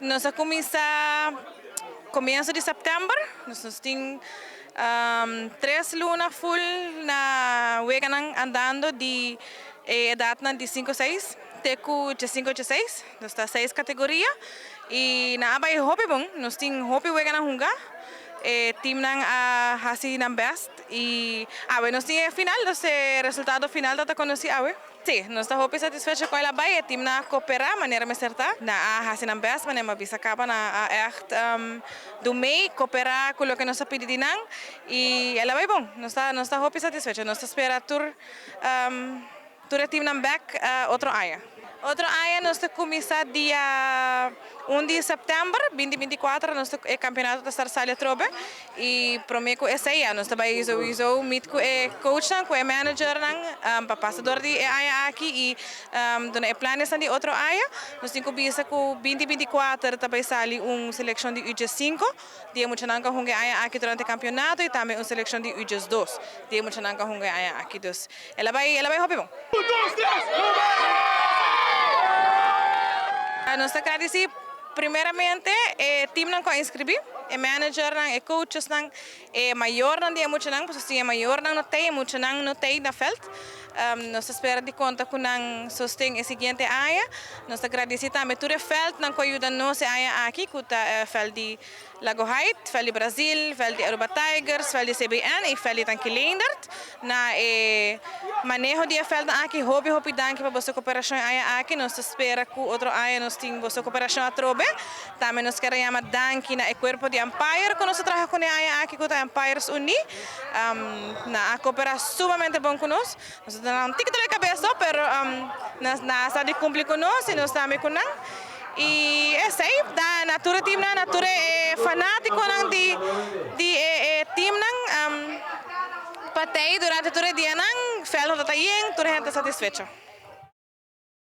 Nos a kuminsá komienso di sèptèmber, nos nos tin tres luna ful na weganan andando di e edatnan di sinku seis te ku diesinku dieseis, nos ta seis kategoria i nan a bai hopi bon, nos tin hopi weganan hunga, e timnan a hasi nan bèst i awe nos tin e final, dus e resultado final ta ta konosí awe. Sí, nos ta hopi satisfecho con el a bay, e teamnan a coopera manera mester ta, nan a haci nan best manera mi a bisa caba, nan a echt do mee, coopera cu loke nos a pidi di nan y el a bay bon, nos ta nos ta hopi satisfecho, nos ta spera tur tur e teamnan bek otro aña. Otro aña nos ta cuminsa dia un di september binti 24 nos ta e campeonato ta start sali atrobe y prome cu esey ya nos ta bay souiso meet cu e coachnan cu e managernan pa pasa door di e aña aki y duna e planesnan di otro aña. Nos tin cu bisa cu 2024 ta bay sali un seleccion di U 5 di e muchanan cu a hunga e aña aki durante e campeonato y tambe un seleccion di U 2 di e muchanan cu a hunga e aña aki. Dus el a bay el a bay hopi bon. Un, dos, tres, Nos ta gradisí primeramente e teamnan ku a inskribí, e managernan, e coachesnan, e mayornan di e muchanan, pasobra si e mayornan no t'ei, e muchanan no t'ei na vèlt. Nos ta spera di konta ku nan sosten e siguiente aña. Nos ta gradisí tambe tur e vèltnan ku a yuda nos e aña aki, ku ta e vèlt di Lago Height, vèlt di Brazil, vèlt di Aruba Tigers, vèlt di CBN i vèlt di Tanki Leendert. Na e maneho di e vèltnan aki hopi hopi danki pa boso koperashon e aña aki. Nos ta spera ku otro aña nos tin boso koperashon atrobe. Tambe nos kier a yama danki na e kuerpo di umpire ku nos a traha kuné e aña aki ku ta Umpires Uní. Nan a koperá sumamente bon ku nos. Nos a duna nan un tiki dolor di kabes so pero nan a sa di kumpli ku nos i nos tambe ku nan. I esei ta na tur e teamnan, na tur e fanátikonan di di e e teamnan pa tei durante tur e dianan, vèld no ta ta yen, tur hende ta satisfecho.